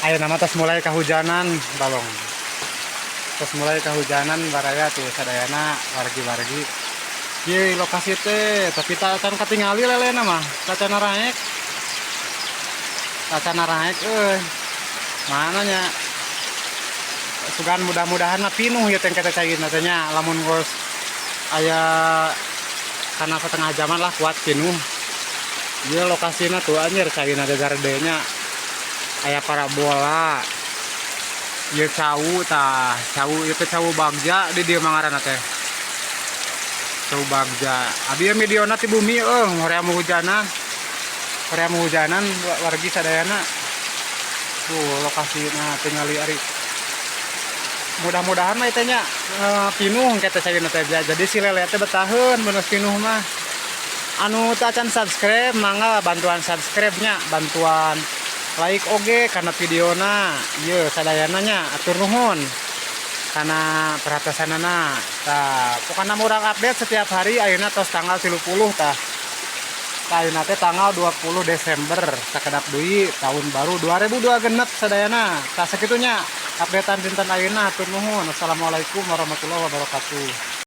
Ayeuna mah tos mulai kahujanan, balong. Tos mulai kahujanan, baraya tuh sadayana wargi-wargi. Ieu lokasi teh, tapi tacan katingali lelena mah, tacan naraek. Tacan naraek euy. Mana nya? Sugan mudah-mudahan mah pinuh ya teh kita caina teh nya, lamun geus aya karena setengah jaman lah kuat pinuh. Ieu lokasina tuh, anjir, caina gede nya. Aya parabola. Ieu cau tah, cau ieu teh Cau Bagja di dieu mah ngaranna teh. Cau Bagja. Abi ieu videona ti bumi euy, hoream hujanan. Hoream hujanan wargi sadayana. Tuh lokasina, tingali ari. Mudah-mudahan mah teh nya pinuh engke teh caina teh. Jadi si lele teh betaheun mun pinuh mah. Anu tacan subscribe, mangga bantuan subscribe nya, bantuan like oge karena videona ieu sadayana nya. Atur nuhun karena perhatosanana. Tah, pokokna urang update setiap hari. Ayeuna tos tanggal 30 tah. Tah, ayeuna teh tanggal 20 Desember, sakedap deui tahun baru 2002 genep sadayana. Tah, sakitunya updatean dinten ayeuna. Atur nuhun. Assalamualaikum warahmatullahi wabarakatuh.